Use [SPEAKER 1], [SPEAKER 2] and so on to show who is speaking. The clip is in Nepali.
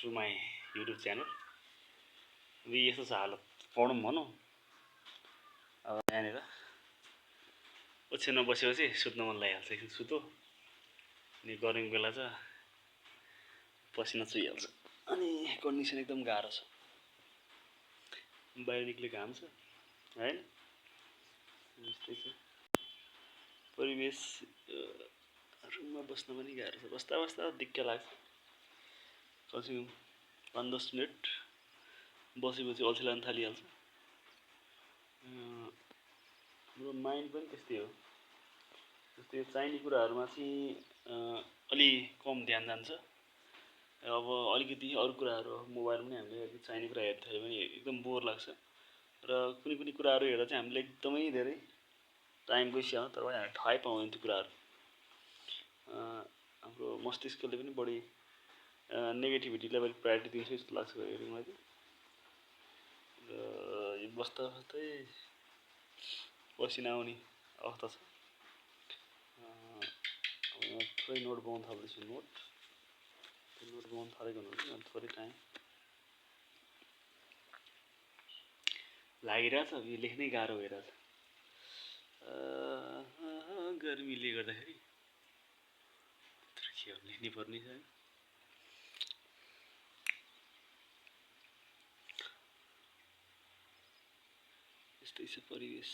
[SPEAKER 1] To my YouTube channel. अब यस्तो छ हालत, पढौँ भनौँ अब यहाँनिर ओछ्यानमा बसेपछि सुत्न मन लागिहाल्छ। एकछिन सुतो अनि गर्मीको बेला छ, पसिना चुहिहाल्छ अनि कन्डिसन एकदम गाह्रो छ। बाहिर निक्लेको घाम छ हैन, यस्तै छ परिवेश। रुममा बस्न पनि गाह्रो छ, बस्दा बस्दा दिक्क लाग्छ। कमसेकम 5-10 मिनट बसेपछि अल्छी लाग्न थालिहाल्छ। हाम्रो माइन्ड पनि त्यस्तै हो, जस्तै चाहिने कुराहरूमा चाहिँ अलि कम ध्यान जान्छ। अब अलिकति अरू कुराहरू मोबाइलमा पनि हामीले चाहिने कुरा हेर्दै थाल्यो भने एकदम बोर लाग्छ र कुनै कुनै कुराहरू हेर्दा चाहिँ हामीले एकदमै धेरै टाइम गइसक्यो तर पनि हामी थाहै पाउँदैन त्यो कुराहरू। हाम्रो मस्तिष्कले पनि बढी नेगेटिभिटीलाई बढी प्रायोरिटी दिन्छ जस्तो लाग्छ कहिले मलाई चाहिँ। र यो बस्दा बस्दै पसिना आउने अवस्था छ। थोरै नोट बनाउन थाल्दैछु। नोट बनाउन थालेको हुनुहुन्छ थोरै टाइम लागिरहेछ। यो लेख्नै गाह्रो भइरहेछ गर्मीले गर्दाखेरि। के लेख्नै पर्ने छ। यस्तै छ परिवेश।